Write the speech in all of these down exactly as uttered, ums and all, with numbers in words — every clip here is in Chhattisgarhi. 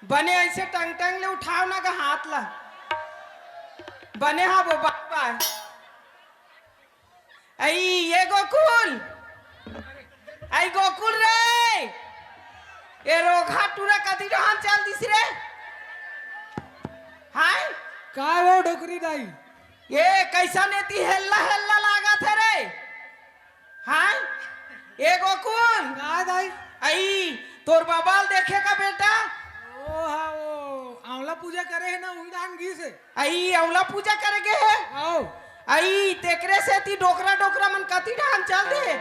बने ऐसे टंग टंग ले उठाव ना गा हाथ ला। बने हा वो बाय बाय। अई ये गोकुल, अई गोकुल रे, ये रोगहा टूरा कति डहान चल दिस रे? हाय, का हो डोकरी दाई? ये कैसा नेती हेल्ला हेल्ला लागत हे रे? हाय, ए गोकुल। का दाई? अई, तोर बबा ल देखे का बेटा? ओ हा, ओ आंवला पूजा करे हे ना, उही डाहन गिस हे। अई, आंवला पूजा करे गे हे? आओ। अई, तेकरे सेती डोकरा डोकरा मन कति डाहन चल दे।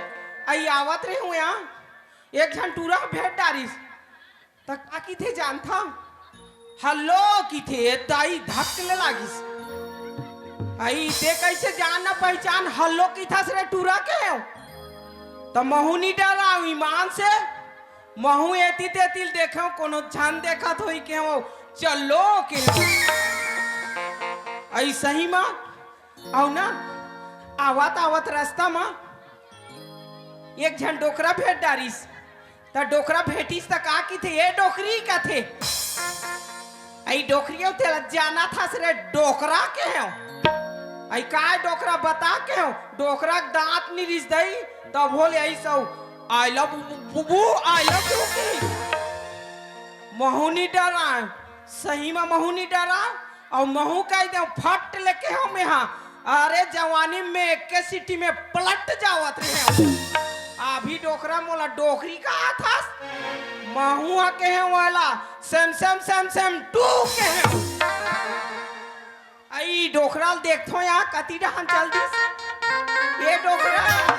अई, आवत रहे हुए, हाँ, एक झन टूरा भेंट डारिस। त का किथे जानथव? हल्लो किथे, दाई धक ले लागिस। अई, ते कैसे जान न पहचान हल्लो किथस रे टूरा के? त महू नी डराव ईमान से, महू एती तेती ल देखेव, कोनो झन देखत होई के हो, चलो के हो। अई सही मा, अउ ना, आवत आवत रस्ता मा एक झन डोकरा भेंट डारिस। त डोकरा भेंटिस त का किथे, "ए डोकरी," कथे। अई डोकरी अउ तेला जानत हस रे, डोकरा के हो। अई काय डोकरा बता के हो, डोकरा के दांत नी रिस दई, तब होले अई सौ, "I love बुबू, I love you" की। महू नी डराय, सही मा महू नी डराय। अउ महू कहि देव, फट ले केहेव मेहा, अरे जवानी में एके सीटी में पलट जावत रहेव। अभी डोकरा मोला डोकरी कहत हस, महू हा केहेव वाला सेम सेम सेम सेम टू केहेव। अई डोकरा ल देखथों या कति डहान चल दिस। ए डोकरा।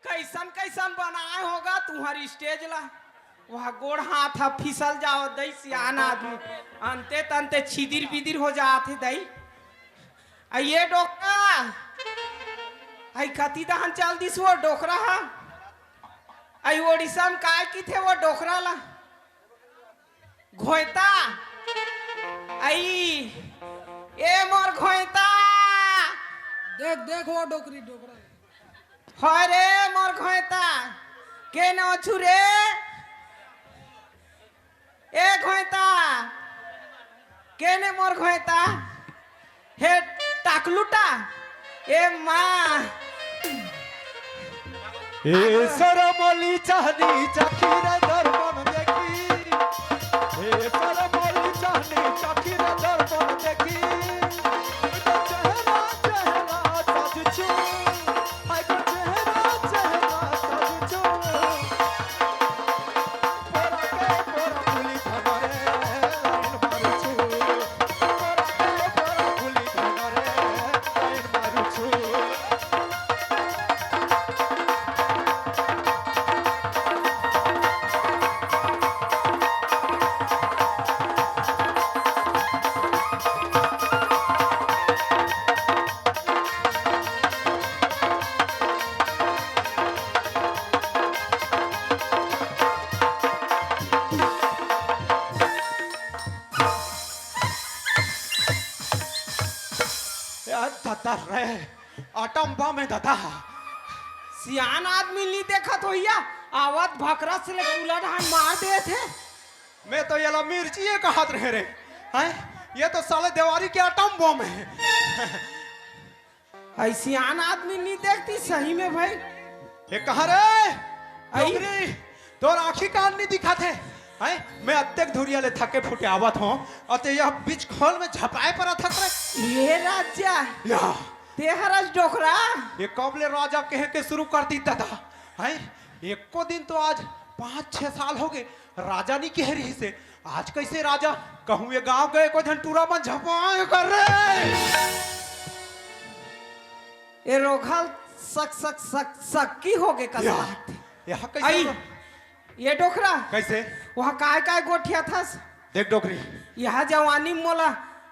कैसन कैसन बनाए होगा तुम्हारी स्टेज ला? वह गोड़ हाथ ह फिसल जावत दई, सियान आदमी अंते तंते छिदिर बिदिर हो जात हे दई। अई ये डोकरा, अई कति डहान चल दिस वो डोकरा ह। अई ओडिसा म काय किथे वो डोकरा ला? घोंयता। अई, ए मोर घोंयता। देख, देख वो डोकरी, डोकरा। हरे मोर घोंयता, केने अछू रे? ए घोंयता, केने मोर घोंयता? हे टाकलूटा, ए माँ। ए सरमली चाहनी चाखी रे दर्पण देखी। ए सरमली चाहनी चाखी रे दर्पण देखी। तो चेहरा, चेहरा साजु छू। हाय तो चेहरा, चेहरा साजु छू। पोरा के पोरा फुली खबरे लाइन मारू छू। यार, ददा रे, atom bomb हे ददा। सियान आदमी नी देखत होइया, आवत भकरस ले कुला ढान मार देत हे। मैं तो येला मिर्चिये कहत रहे रे। हैं? ये तो साले देवारी के atom bomb हे। अई सियान आदमी नी देखती सही में भाई। ए कहा रे? अई? डोकरी, तोर आँखी कान नी दिखत हे? हैं? मैं अतेक धुरिया ले थके फुटे आवत हों, अउ ते यह बीच खोल में झपाए परत हस रे। ये राजा। या। ते हरस डोकरा। ये कब ले राजा कहे के शुरू कर दिस ददा? हैं? एको दिन तो आज पाँच छह साल हो गे, राजा नी कहे रहिस हे। आज कैसे राजा? कहूँ ये गाँव गए कोई झन टूरा मन झपाए कर रे। ए रोघल सक सक सक सक की हो गे कस या, बात? या कैसे अई। हो-, ये डोकरा, कैसे? वहाँ काय काय गोठियाथस? देख डोकरी, यहाँ जवानी मोला,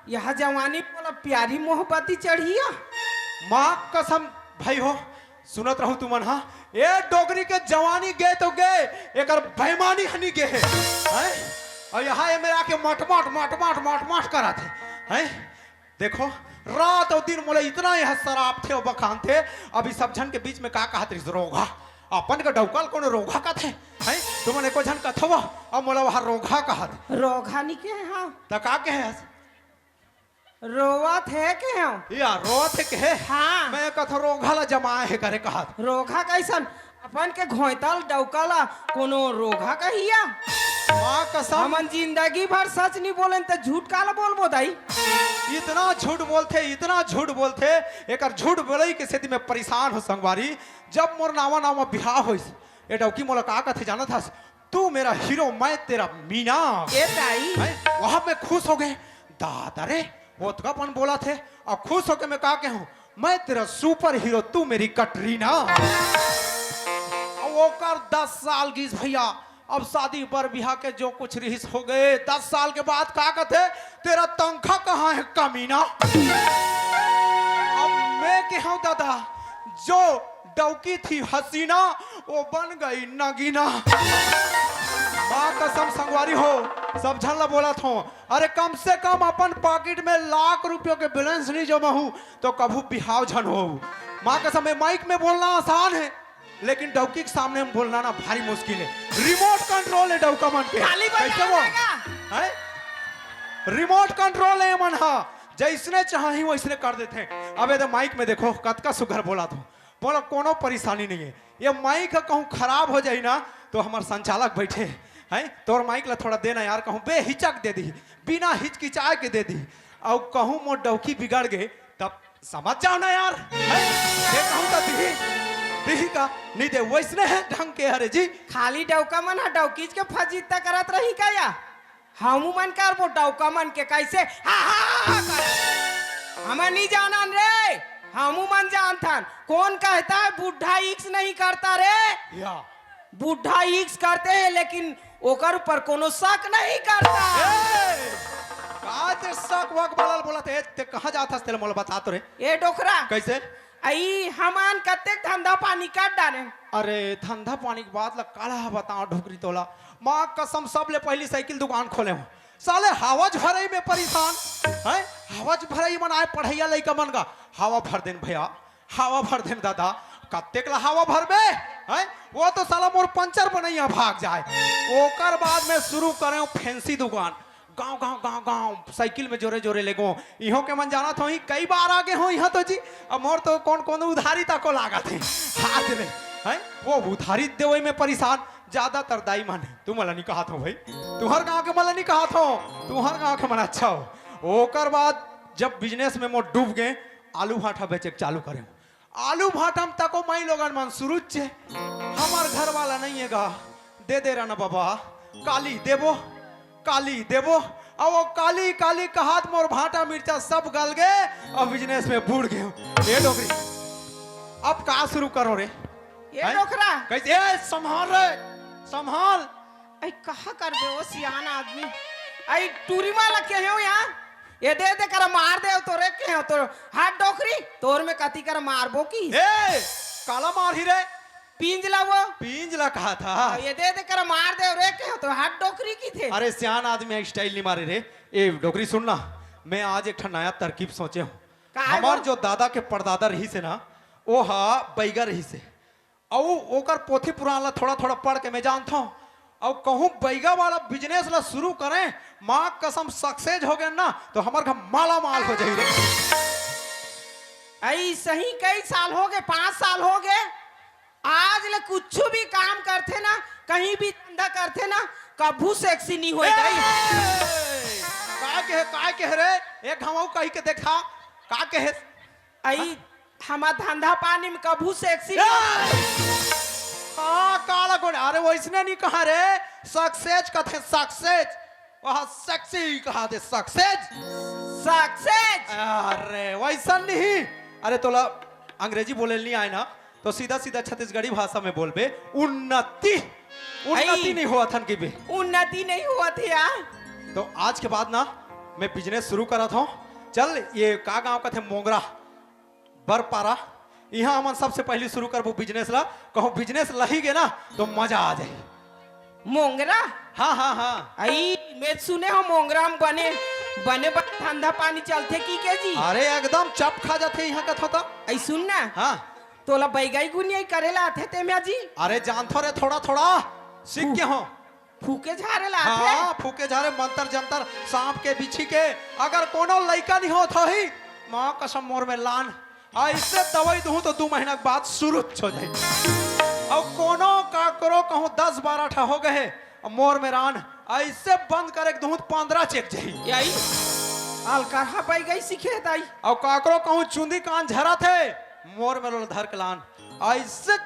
यहाँ जवानी मोला प्यारी मोहब्बती चढ़िया। माँ कसम भाई हो, सुनत रहू तुमन हा, ए डोकरी के जवानी गे तो गे, एकर बेईमानी हनी गे हे, हैं? और यहाँ ये मेरा के मटमट मटमट मटमट करत हे, हैं? देखो, रात और दिन मोला इतना यह शराब थे और बखान थे। अभी सब झन के बीच में का कहत रहिस, रोघा। अपन के डौका ल कोनो रोघा कथे, हैं? तुमन एको झन कथव, अब मोला वहाँ रोघा कहत। रोघा नी के हाँ। त का कहे हस? रोवत हे के हूँ। या, रोवत हे के हे? हाँ। मैं कथो रोघा ला जमाए हे करे कहत। रोघा कैसन? अपन के घोंयता ल डौका ला कोनो रोघा कहिया? माँ कसम। हमन जिंदगी भर सच नी बोलेन त झूठ काला बोलबो दाई? इतना झूठ बोलथे, इतना झूठ बोलथे, एकर झूठ बोलई के सेती मैं परेशान हो संगवारी। जब मोर नावा नावा बिहाव होइस, ए डौकी मोला का कथे जानत हस? "तू मेरा हीरो, मैं तेरा मीना।" ए दाई। हैं? वहाँ मैं खुश हो गए। दादा रे, ओतका पन बोलत हे, और खुश होके मैं का कहूँ, "मैं तेरा सुपर हीरो, तू मेरी कटरीना।" अब ओकर दस साल गीस भैया, अब शादी बर बिहा के जो कुछ रिहिस हो गए, दस साल के बाद का कथे, "तेरा तनखा कहाँ है कमीना?" अब मैं कहूँ दादा, जो डौकी थी हसीना, वो बन गई नगीना। माँ कसम संगवारी हो, सब झन ला बोलत हो, अरे कम से कम अपन पॉकेट में लाख रुपयों के बैलेंस नहीं जमा हूँ तो कभू बिहाव झन हो। माँ कसम, ये माइक में बोलना आसान है, लेकिन डौकी के सामने में बोलना ना भारी मुश्किल है। रिमोट कंट्रोल है डौका मन के। ताली बजा कैसे वो? देगा। हैं? रिमोट कंट्रोल है ये मन हा, जैसने चाही वैसने कर देथे। अब ये दे माइक में देखो, कतका सुघर बोलत हो, बोला कोनो परेशानी नहीं है। ये माइक ह कहूँ खराब हो जाही ना, तो हमर संचालक बैठे हैं, तोर माइक ला थोड़ा देना यार, कहूँ बेहिचक दे दी, बिना हिचकिचाए के दे दी। और कहूँ मोर डौकी बिगड़ गए, तब समझ जाओ ना यार, हैं? ये कहूँ तो दिही, दिही का, नहीं दे, वैसने है ढंग के, अरे जी। खाली डौका मन ह डौकीच के फजीता करत रही का या? हमू मन करबो डौका मन के कैसे हा, हा, हा, हा कर। हमन नहीं जानन रे, हमू मन जानथन। कौन कहता है बूढ़ा इक्स नहीं करता रे? या। बूढ़ा इक्स करते हैं, लेकिन ओकर ऊपर कोनो शक नहीं करता। ए, का ते शक वक वाला बोलत हे? ते कहाँ जात हस? तेला मोला बता तो रे। ए डोकरा। कैसे? अई हमन कतेक धंधा पानी कर डारे। अरे धंधा पानी के बात ला काला बताओ डोकरी तोला। माँ कसम, सबले पहली साइकिल दुकान खोले हो। साले हवा झरई में परेशान, हैं? हवा झरई मन आए पढ़ैया लइका मन का। हवा भर देन भैया, हवा भर देन दादा। कतेक ला हवा भरबे, हैं? वो तो साला मोर पंचर बनैया भाग जाए। ओकर बाद में शुरू करे फैंसी दुकान। गांव, गांव, गांव, गांव, साइकिल में जोरे, जोरे लेगो। इहो के मन जानत हो, कई बार आगे हो यहाँ तो जी। अब मोर तो कौन, कौन उधारी तको लागत है। हाथ ले, हैं? वो उधारी देवे में परेशान। ज्यादातर दाई मन, तुमला नहीं कहत हो भाई, तुहर गांव के मला नहीं कहत हो, तुहर गांव के मन अच्छा हो। ओकर बाद जब बिजनेस में मोर डूब गए, आलू भाटा बेचे के चालू करे। आलू भाटा में तको माई लोगन मन शुरू चे, हमर घर वाला नहीं है गा, दे दे रहना बाबा, काली देबो, काली देबो। अब वो काली काली कहात मोर भाटा मिर्चा सब गल गए और बिजनेस में बूड़ गए। ए डोकरी, अब का शुरू करो रे? ये हैं? डोकरा। कैसे? ए, संभाल रे, संभाल। आई कहा करबे ओ सियान आदमी? आई टूरी माला के हो यहाँ? ये दे दे कर मार दे तोरे के हो तोर हाथ डोकरी, तोर में कती कर मारबो की? ए, काला मारही रे? पींज ला वो। पींज ला कहा था? हाँ, ये दे दे कर मार दे रे के हो तो हाथ डोकरी की थे। अरे सियान आदमी है, स्टाइल नहीं मारे रे। ए डोकरी सुन ना, मैं आज एक ठन नया तरकीब सोचे हूँ। का है हमार वो? जो दादा के परदादा रही से ना, वो हा बैगा रही से। अउ ओकर पोथी पुराण ला थोड़ा थोड़ा पढ़ के मैं जानत हूँ। अउ कहूँ बैगा वाला बिजनेस ला शुरू करें, माँ कसम सक्सेस हो गए ना, तो हमार घर माला माल हो जाही रे। ऐसे ही कई साल हो गए, पाँच साल हो गए, आज ले कुछ भी काम करथे ना, कहीं भी धंधा करथे ना, कभू सेक्सी नहीं होए ए! दाई। का कहे, का कहे रे? एक घमाऊ कही के देखा, का कहे? आई, हमार धंधा पानी में कभू सेक्सी ए! नहीं। का, काला गोड़, अरे वैसने नहीं कहा रे, सक्सेस कथे, सक्सेस। वहाँ सेक्सी कहा दे, सक्सेस। सक्सेस। अरे वैसा नहीं। अरे तोला अंग्रेजी बोले नहीं आए ना, तो सीधा सीधा छत्तीसगढ़ी भाषा में बोलबे, उन्नति। उन्नति अई। नहीं होवत हन कि बे। उन्नति नहीं होवत हे यार। तो आज के बाद ना मैं बिजनेस शुरू करत हूँ। चल, ये का गांव कथे, मोंगरा, बरपारा, इहाँ हमन सबसे पहली शुरू करबो बिजनेस ला। कहूँ बिजनेस लही गे ना तो मजा आ जाही। मोंगरा? हाँ, हाँ, हाँ। अई, मैं सुने हो मोंगरा में बने, बने बने धंधा पानी चलथे कि के जी? अरे एकदम चप खा जाथे इहाँ कथो त। अई सुन ना। हाँ। तोला बैगई गुनियाई करे ला आथे ते में जी? अरे जानथो रे थोड़ा थोड़ा। सीख के हो। फूके झारे ला आथे? हाँ, फूके झारे, मंतर जंतर, सांप के बिछी के। अगर कोनो लइका नहीं होत होही, माँ कसम मोर में लान, अइसे दवाई दूँ तो दू महीना के बाद शुरू हो जाही। अउ कोनो काकरो कहूँ दस बारह ठा हो गए, मोर में रान, अइसे बंद करे के दूँ तो पंद्रह चेक जाही। यही अलकरहा बैगई सीखे दाई। अउ काकरो कहूँ चुंदी कान झरत हे, मोर में लोल धर के लान, अइसे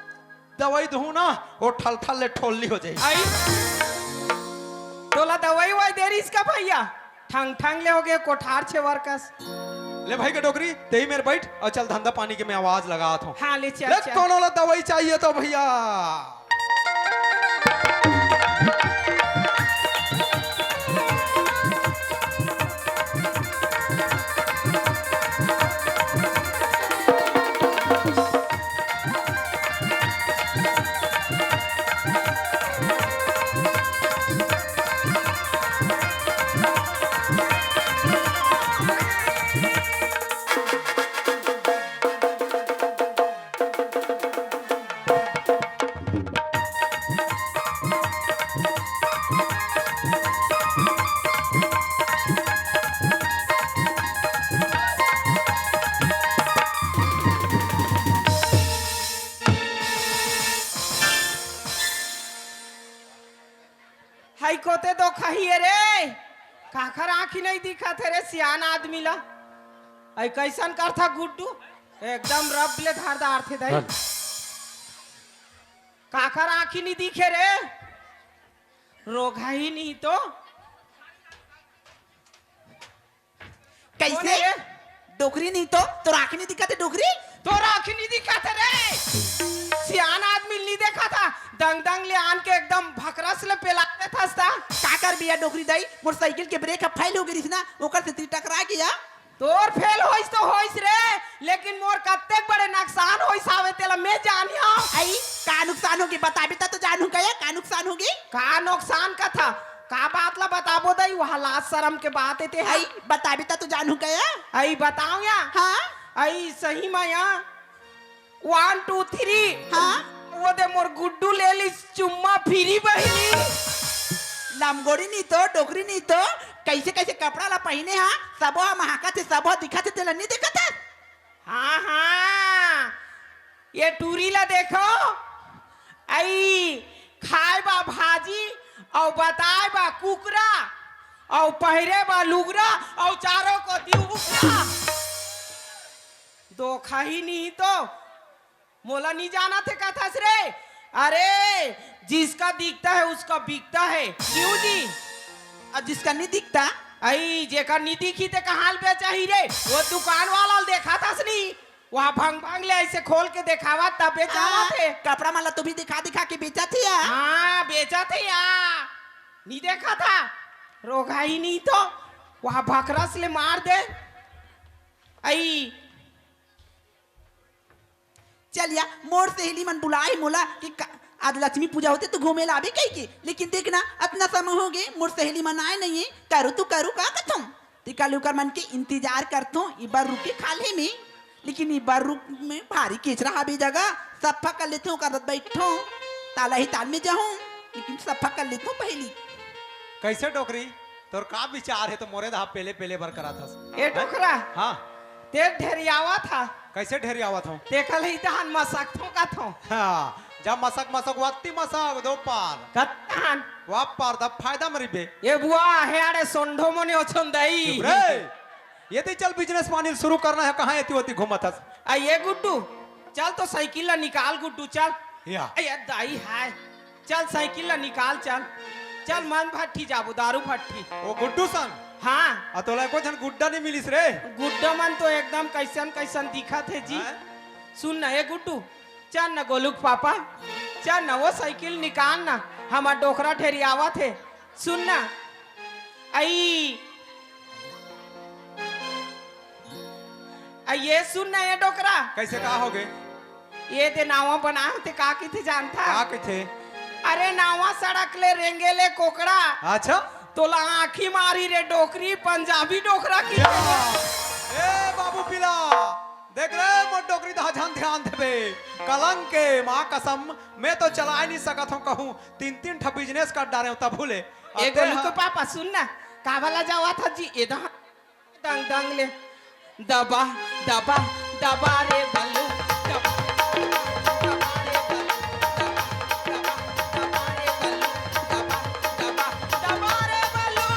दवाई दूँ ना, वो ठलठल ले ठोलली हो जाही। अई, तोला दवाई ववाई दे रहीस का भैया? ठंग ठंग ले हो गए कोठार छेवर कस। ले भाई के डोकरी, तेही मेर बैठ अउ चल धंधा पानी के मैं आवाज लगात हूँ। हाँ, ले चल, ले चल। कोनो ला दवाई चाहिए तो भैया। हई कोते दो खही हे रे, काखर आँखी नहीं दिखत हे रे सियान आदमी ला। अई कैसन करथा गुड्डू, एकदम रब ले धार डारथे दाई। काखर आँखी नहीं दिखे रे, रोगहा ही नहीं तो। कैसे? कौन है ये? डोकरी नहीं तो, तोर आँखी नहीं दिखत हे डोकरी? तोर आँखी नहीं दिखत हे रे। सियान आदमी नहीं देखा था, दंग दंग ले आन के एकदम भकरस ले पेला देथस ता। का करबे या डोकरी दाई, मोर साइकिल के ब्रेक ह फेल हो गे रिहिस ना, ओकर से ती टकरा गया। तोर फेल होइस तो होइस रे, लेकिन मोर कत्तेक बड़े नुकसान होइस हावे तेला मैं जानिया। अई, का नुकसान होगे बताबे त तो जानहूँ का या, का नुकसान होगे? का नुकसान कथा? का बात ला बताबो दई, वहाँ लाज शरम के बात हे ते हा। अई, बताबे त तो जानहूँ का या? अई, बताओ या? हाँ? अई, सही में या? One, two, three। हाँ? वो दे मोर गुड्डू ले ली चुम्मा फिरी बहिनी। लमगोड़ी नहीं तो, डोकरी नहीं तो, कैसे कैसे कपड़ा ला पहिने हा, सबो हा महकत हे, सबो हा दिखत हे, तेला नहीं देखत हे? हाँ, हाँ, ये टूरी ला देखो, अई खाए बा भाजी, अउ बताए बा कुकरा, अउ पहिरे बा लुगरा, अउ चारों कोती उगरा। दो खही नहीं तो मोला नहीं जाना थे कथस रे। अरे, जिसका दिखता है उसका बिकता है। क्यों जी? अब जिसका नहीं दिखता? अई, जेकर नहीं दिखी ते कहाँ ले बेचाही रे? वो दुकान वाला ले देखा थस नहीं? वहाँ भंग भंग ले ऐसे खोल के देखावा तब बेचावा हाँ, थे। कपड़ा माला तो भी दिखा दिखा के बेचा थे या? हाँ, बेचा थे या। नहीं देखा था? रोगहा ही नहीं तो। वहाँ भकरस ले मार दे। अई, चल या, मोर सहेली मन बुलाए मोला कि का-, आज लक्ष्मी पूजा होथे त घूमे ला आबे कहिके। लेकिन देख ना, अतना समय होगे, मोर सहेली मन आए नहीं हे। करू तो करू का कथों? त कल उकर मन के इंतजार करथों, ई बार रुके खाल्हे में। लेकिन ई बार रुक में भारी केचरा हाबे जगह, सफा कर लेथों, ओकर बाद बैठों, ताला ही ताल में जाहूं, लेकिन सफा कर लेथों पहली। कैसे डोकरी? तोर का विचार हे तो मोरे दहा पेले पेले बर करत हस? ए डोकरा। हाँ। ते ढेरियावत हा। कैसे ढेरियावत हूँ? तेखर ही तहन मसकथों कथों। हाँ, जब मसक मसक वत्ती मसक दो पार। कतहन? वा पार तब फायदा मरी बे। ये बुआ हे आड़े सोंढो मोने ओछोन दई। चुप रे। ये ते चल बिजनेस पानी शुरू करना हे, कहाँ एती ओती घूमत हस? आ ये गुड्डू, चल तो साइकिल ला निकाल गुड्डू, चल। या। ए, दाई हाय। चल, साइकिल ला निकाल, चल। चल, मन भट्ठी जाबो, दारू भट्ठी। ओ गुड्डू सन? हाँ। आ तोला एको झन गुड्डा नहीं मिलिस रे? गुड्डा मन तो एकदम कैसन कैसन दिखत हे जी। हैं? सुन ना, ए गुड्डू, चल ना गोलू के पापा, चल ना, वो साइकिल निकाल ना। हमर डोकरा ढेरियावत हे। सुन ना, अई, अई, ये सुन ना, ये डोकरा। कइसे, का होगे? ये दे नावा बना होथे, का कहिथे जानथा? का कहिथे? अरे, नावा सड़क ले रेंगे ले कोकड़ा। अच्छा। तोला आँखी मारही रे डोकरी, पंजाबी डोकरा की। ए बाबू पीला, देख रे मोर डोकरी, दहा झन ध्यान देबे। कलंक के माँ कसम, मैं तो चलाए नहीं सकत हूँ कहूँ। तीन तीन ठा business कर डारे हूँ तभू ले। ए अते गोलू के हा- पापा, सुन ना, का वाला जावा था जी, एदा दंग दंग ले, दबा, दबा, दबा रे बल्लू, दबा, दबा रे बल्लू, दबा, दबा, दबा रे बल्लू, दबा, दबा, दबा रे बल्लू।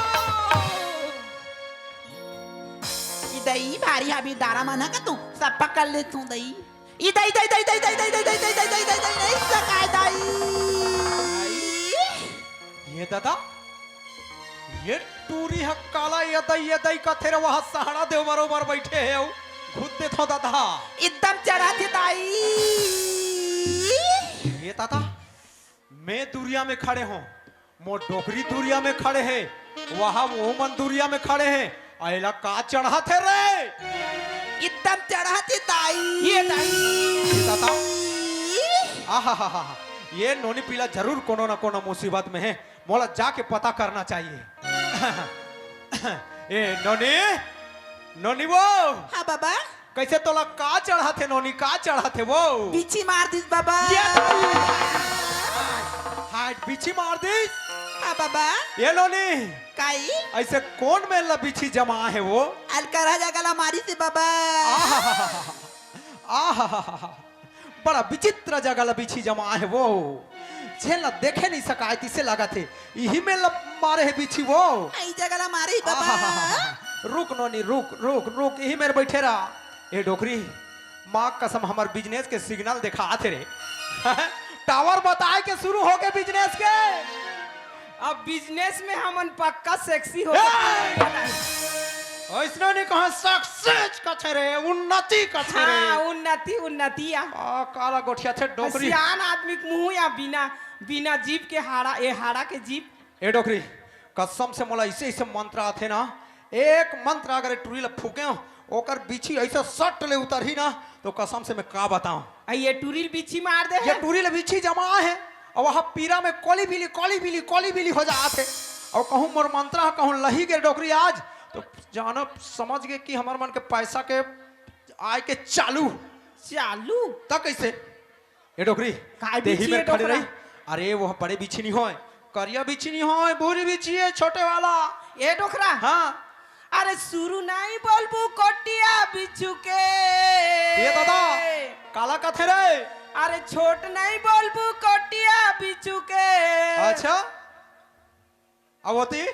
ई दई भारी हाबी दारा मन ह का तू सब पकड़ ले तू दई। ई दई, दई, दई, नहीं सकाय दई। ये दादा, ये टूरी ह काला ये दई, ये दई कथे रे, वहाँ सहाड़ा देव बरोबर बैठे हे, अउ घुत देथो दादा। एकदम चढ़ा थे दाई। ये दादा, मैं दुरिया में खड़े हों, मोर डोकरी दुरिया में खड़े हे, वहाँ वो मन दुरिया में खड़े हे, अइला का चढ़ा थे रे? एकदम चढ़ा थे दाई। ये दाई। ये दादा। आहा हा हा हा। ये नोनी पीला जरूर कोनो न कोनो मुसीबत में हे, मोला जाके पता करना चाहिए। ए नोनी, नोनी वो। हाँ बाबा। कइसे तोला का चढ़ा थे नोनी, का चढ़ा थे वो? बिच्छी मार दिस बाबा। ये हाय, बिच्छी मार दिस? हाँ बाबा। ये नोनी। काई? अइसे कोन मेर ला बिच्छी जमा हे वो? अलकरहा जगह ला मारिस हे बाबा। आहा, आहा, बड़ा विचित्र जगह ला बिच्छी जमा हे वो। झेन ला देखे नहीं सकाय तिसे लागत हे। इही मेर ला मारे हे बिच्छी वो। ई जगह ला मारे हे बाबा। आहा, रुक नोनी, रुक, रुक, रुक, इही मेर बैठे रहा। ए डोकरी, माँ कसम हमर business के signal देखात हे रे। Tower बताए के शुरू होगे business के। अब business में हमन पक्का sexy हो ए! सकथन। अइसने नहीं कहा, success कथे रे, उन्नति कथे रे। हाँ, उन्नति, उन्नति या। आ, काला गोठियाथे डोकरी। सियान आदमी के मुंह या बिना, बिना जीभ के हाड़ा, ए हाड़ा के जीभ। ए डोकरी, कसम से मोला अइसे, अइसे मंत्र आथे ना, एक मंत्र अगर ए टूरी ला फूके, ओकर बिच्छी अइसे सट ले उतरही ना, तो कसम से मैं का बताऊं। आ ये टूरी ल बिच्छी मार दे ये हे। टूरी ल बिच्छी जमा हे, अउ वहाँ पीरा में कोली बिली, कोली बिली, कोली बिली हो जात हे। अउ कहूँ मोर मंत्र ह कहूँ लही गे डोकरी आज, तो जानब समझ गे कि हमर मन के पैसा के आय के चालू। चालू? त कइसे? ए डोकरी, काय तेही बिच्छी मेर ए खड़े डोकरा? रही। अरे, वो बड़े बिच्छी नहीं होय, करिया बिच्छी नहीं होय, भूरी बिच्छी हे, छोटे वाला। ए डोकरा? हाँ। अरे, शुरू नहीं बोलबू कोटिया बिच्छू के। ये दादा, काला कथे रे? अरे, छोट नहीं बोलबू कोटिया बिच्छू के। अच्छा। अवती?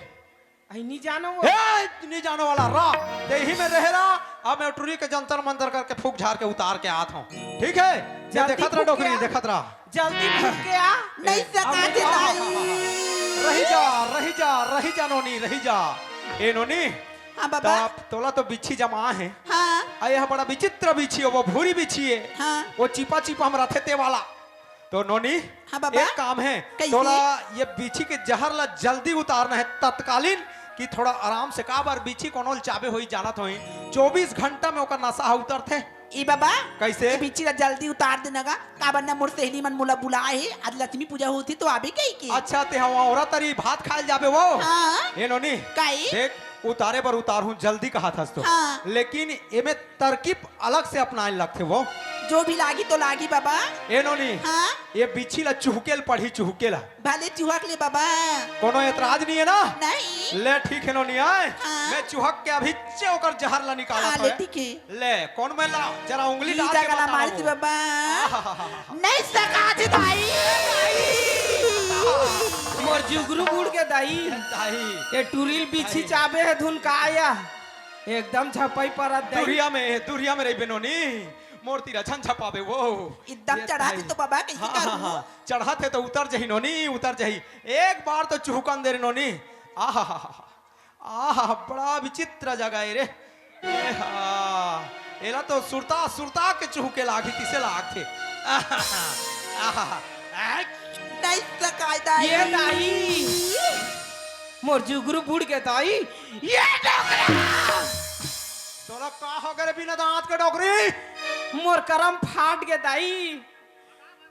आई नी जानो वो। ए, नी जानो वाला रहा। तेही में रहे रहा। अब मैं टुरी के जंतर मंतर करके फूक झार के उतार के आत हूँ। ठीक है? ये जल्दी देखत रहा फूक डोकरी, के आ। देखत रहा। जल्दी फूक के आ। नहीं सका अवती, थे आ, भाई। रही जा, रही जा, रही जा नोनी, रही जा। ए नोनी, हाँ बाबा। तब तोला तो बिच्छी जमा हे। हाँ। आ, ये बड़ा विचित्र बिच्छी हे, वो भूरी बिच्छी हे। हाँ। वो चिपा चिपा हम रथे ते वाला। तो नोनी, हाँ बाबा। एक काम हे, कइसे? तोला ये बिच्छी के जहर ला जल्दी उतारना हे तत्कालीन, कि थोड़ा आराम से, काबर बिच्छी कोनो ल चाबे होही, जानत होही, चौबीस घंटा में ओकर नशा ह उतरथे। ई बाबा, कइसे? ये बिच्छी ला जल्दी उतार देना गा, काबर ना मोर सहेली मन मोला बुलाए हे, आज लक्ष्मी पूजा होथे तो आबे कहिके। अच्छा, ते ह वहाँ औरत तरी भात खाए ल जाबे वो? हाँ। ए नोनी, काई? देख, उतारे बर उतारहूँ, जल्दी कहत हस तो। हाँ। लेकिन एमे तरकीब अलग से अपनाए लगथे वो। जो भी लागी तो लागी बाबा। ए नोनी, हाँ? ये बिच्छी ला चुहके ल पड़ही, चुहके ला। भले चुहक ले बाबा। कोनो एतराज नहीं हे ना? नहीं। ले ठीक हे नोनी, आय। हाँ। मैं चुहक के अभी चे ओकर जहर ला निकालत हाँ, ले होय। ठीक हे। ले, कोन में ला? जरा उंगली ई डाल के जगह ला बताओ। मारिस बाबा। आहाहाहा। नहीं सका थे दाई। मोर जुगरू बुड़ के दाई। दाई। ये टुरी ल बिच्छी दाई। चाबे हे धुन का आया? एकदम झपई परत दाई। दुरिया में, दुरिया में रहिबे नोनी। मोर तीर झन झपाबे वो। एकदम ये चढ़ा दाई। थे तो बाबा, कइसे हाँ, हाँ, करूँ? हाँ। चढ़ा थे तो उतर जही नोनी, उतर जही। एक बार तो चुहकन दे रे नोनी। आहाहाहा। आहा, बड़ा विचित्र जगह हे रे। ए हा, एला तो सुरता, सुरता के चुहके लागही, तिसे लागथे। आहा, आहा, आहा। नहीं सकाय दाई। ये दाई, मोर जुगरू बुड़ गे दाई। ये डोकरा! तोला का हो गे रे बिना दांत के डोकरी? मोर करम फाट गे दाई।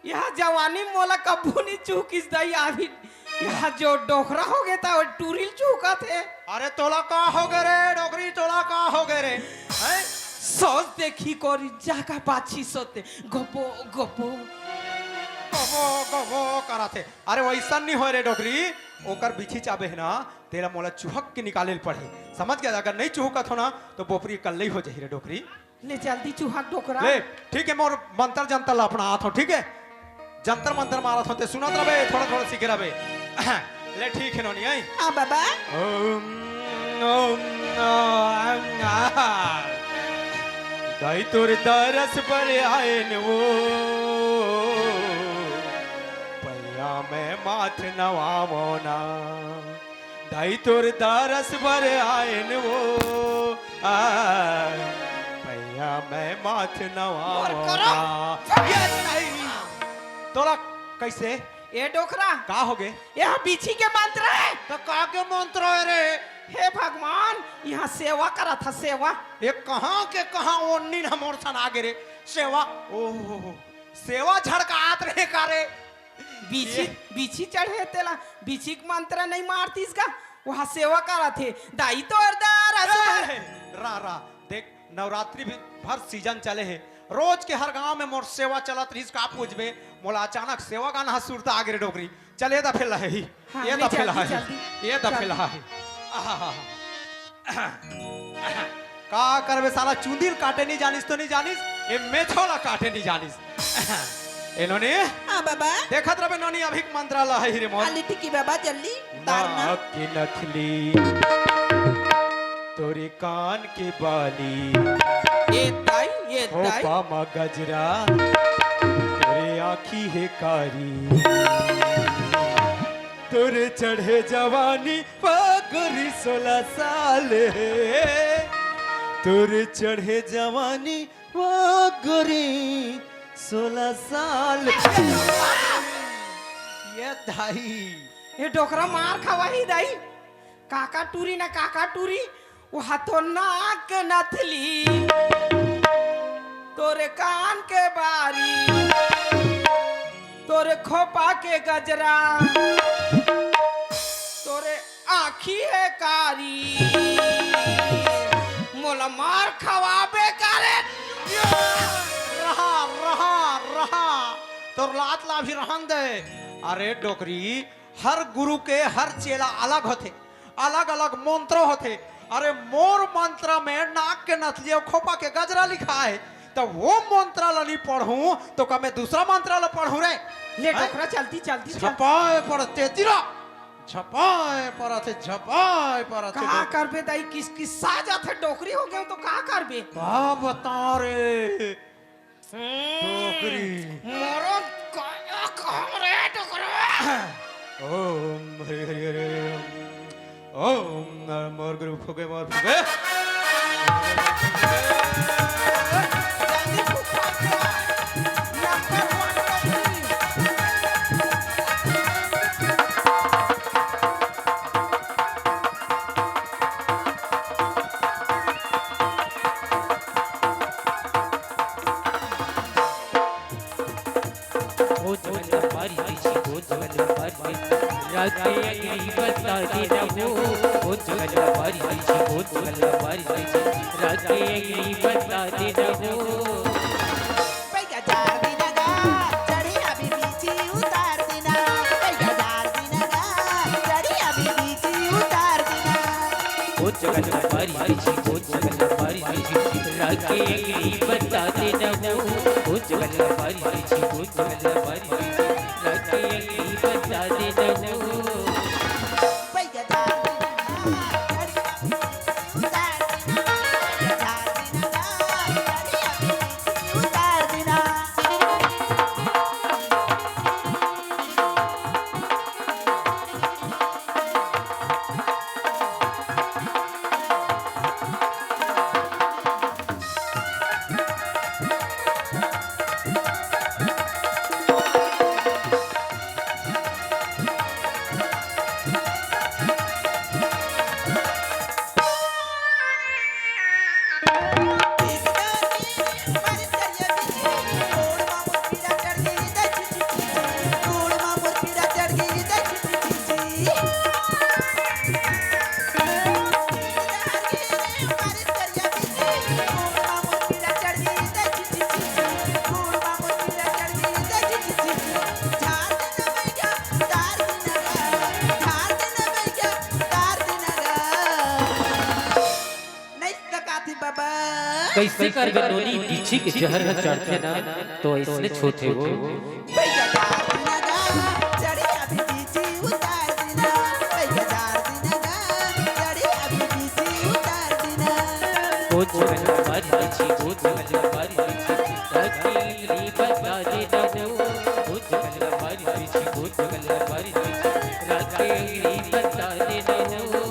यह जवानी मोला कभू नहीं चूकिस दाई। अभी यह जो डोकरा हो गे ता, वो टूरी ल चूकत हे। अरे तोला का हो गे रे डोकरी, तोला का हो गे रे? हैं? सोच देखी कोरी जागा पाछी सोते, गोपो, गोपो। गोपो, गोपो करत हे। अरे वैसन नहीं होय रे डोकरी, ओकर बिछी चाबे हे ना, तेला मोला चुहक के निकाले ल पड़ही। समझ गे? अगर नहीं चुहकत हो ना, तो बोपरी कल्लई हो जाही रे डोकरी। ले जल्दी चुहक डोकरा। ले, ठीक हे, मोर मंतर जंतर ला अपनात हों, ठीक हे? जंतर मंतर मारत हों, ते सुनत रबे, थोड़ा थोड़ा सीखे रबे। ले, ठीक हे नोनी, आई। हाँ बाबा। ओम, ओम, ओम, आ। दाई तोर दरस बर आएन वो, पैया मैं माथ नवावो ना। दाई तोर दरस बर आएन वो, आ, पैया मैं माथ नवावो मोर करो। ना। ये नहीं। तोला कैसे? ए डोकरा। का हो गे? ये बिछी के मंत्र हे। तो का के मंत्र हे रे? हे भगवान, यहाँ सेवा करत हा, सेवा। ये कहाँ के कहाँ ओन्नी न मोर सन आगे रे? सेवा, ओहो, सेवा झड़कात रहे का रे? बिछी, ये बिछी चढ़े तेला, बिछी के मंत्र नहीं मारतीस का? वहाँ सेवा करत हे, दाई तोर दरस। ए, रा, रा, देख, नवरात्रि भी भर सीजन चले हे, रोज के हर गांव में मोर सेवा चलत रहिस, का पूछबे, मोला अचानक सेवा गाना ह सुरता आगे रे डोकरी। चल, ये दफे लहे ही, हाँ, ये ले दफे जल्दी, लहे ही, जल्दी, ये दफे जल्दी। लहे ही। आहा। का करबे साला, चुंदी ल काटे नहीं जानिस तो नहीं जानिस, ये मेछो ला काटे नहीं जानिस। ए नोनी, हाँ बाबा। देखत रबे नोनी, अभी के मंत्र लहे ही रे मोर। आली टिकी बाबा, जल्दी। तार ना। नाक के नथली, तोरे कान के बाली, ये ताई, ये ताई। खोपा म गजरा, तोरे आँखी हे कारी, तोरे चढ़े जवानी पगरी सोलह साल हे, तोरे चढ़े जवानी पगरी सोलह साल। ये दाई। ये डोकरा मार खावा ही दाई। काका टूरी ना काका टूरी, वो हाथों नाक नथली, तोरे कान के बारी, तोरे खोपा के गजरा, तोरे आँखी हे कारी, मोला मार खवाबे करे। रहा, रहा, रहा, तोर लात ला भी रहन दे। अरे डोकरी, हर गुरु के हर चेला अलग होथे, अलग-अलग मंत्र होथे। अरे मोर मंत्र में नाक के नथली अउ खोपा के गजरा लिखा हे, त वो मंत्र ल नहीं पढ़ूं तो का मैं दूसरा मंत्र ल पढ़ूं रे? ले हैं? डोकरा, चलती, चलती, चल। झपाए पड़थे तीरा, झपाए पड़थे, झपाए पड़थे कहाँ डोकरी। करबे दाई, किस किस सा जाथे, डोकरी हो गेंव तो कहाँ करबे? का बता रे? हम्म, डोकरी। मोरो काया कहाँ रे डोकरा? ओम हरि हरि हरि हरि ओम। ओम नमः मोर गुरु फुगे मोर फुगे। जल्दी फुक, फुक, फुक। नंबर वन डोकरी। ओ जगल बारी ऋषि, ओ जगल बारी ऋषि, राखे अग्नि बता दे न हो। ओ जगल बारी ऋषि, ओ जगल बारी ऋषि, राखे अग्नि बता दे न हो। पैया चार दिन गा, चढ़ी अभी बीची उतार दिना। पैया चार दिन गा, चढ़ी अभी बीची उतार दिना। ओ जगल बारी ऋषि, ओ जगल बारी ऋषि, राखे अग्नि बता दे न हो। ओ जगल बारी ऋषि, ओ जगल बारी ऋषि, राखे अग्नि बता दे न हो। पैया चार दिन गा, चढ़ी अभी बीची उतार दिना। पैया चार दिन गा, चढ़ी अभी बीची उतार दिना। कइसे करबे नोनी, बीछी के जहर ह चढ़थे ना, तो अइसने होथे वो। भैया झार दिना गा, चढ़े अभी बीछी उतार दिना। भैया झार दिना गा, चढ़े अभी बीछी उतार दिना। ओ जगल बारी बीछी, ओ जगल बारी बीछी, राखी री बता दे ना हो। ओ जगल बारी बीछी, ओ जगल बारी बीछी, राखी री बता दे ना हो।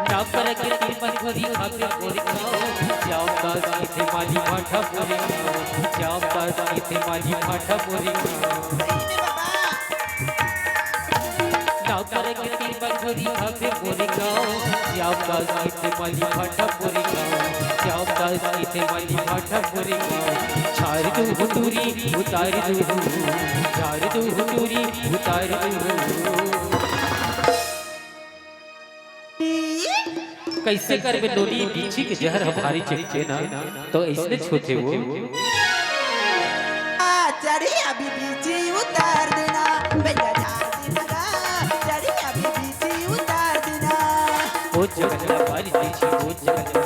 नाम करे के तीर मन घोरी खातिर मोर गाँव। श्याम दास की थे माली भाठा मोर गाँव। श्याम दास की थे माली भाठा मोर गाँव। नाम करे के तीर मन घोरी खातिर मोर गाँव। श्याम दास की थे माली भाठा मोर गाँव। श्याम दास की थे माली भाठा मोर गाँव। झार दू हुटूरी उतार दू, झार दू हुटूरी उतार दू। कइसे करबे नोनी, बीछी के जहर ह भारी चढ़थे ना, तो अइसने होथे वो। आ, चढ़े अभी बीछी उतार दिना, भैया झार दिना गा, चढ़े अभी बीछी उतार दिना। ओ जगल बारी बीछी, ओ जगल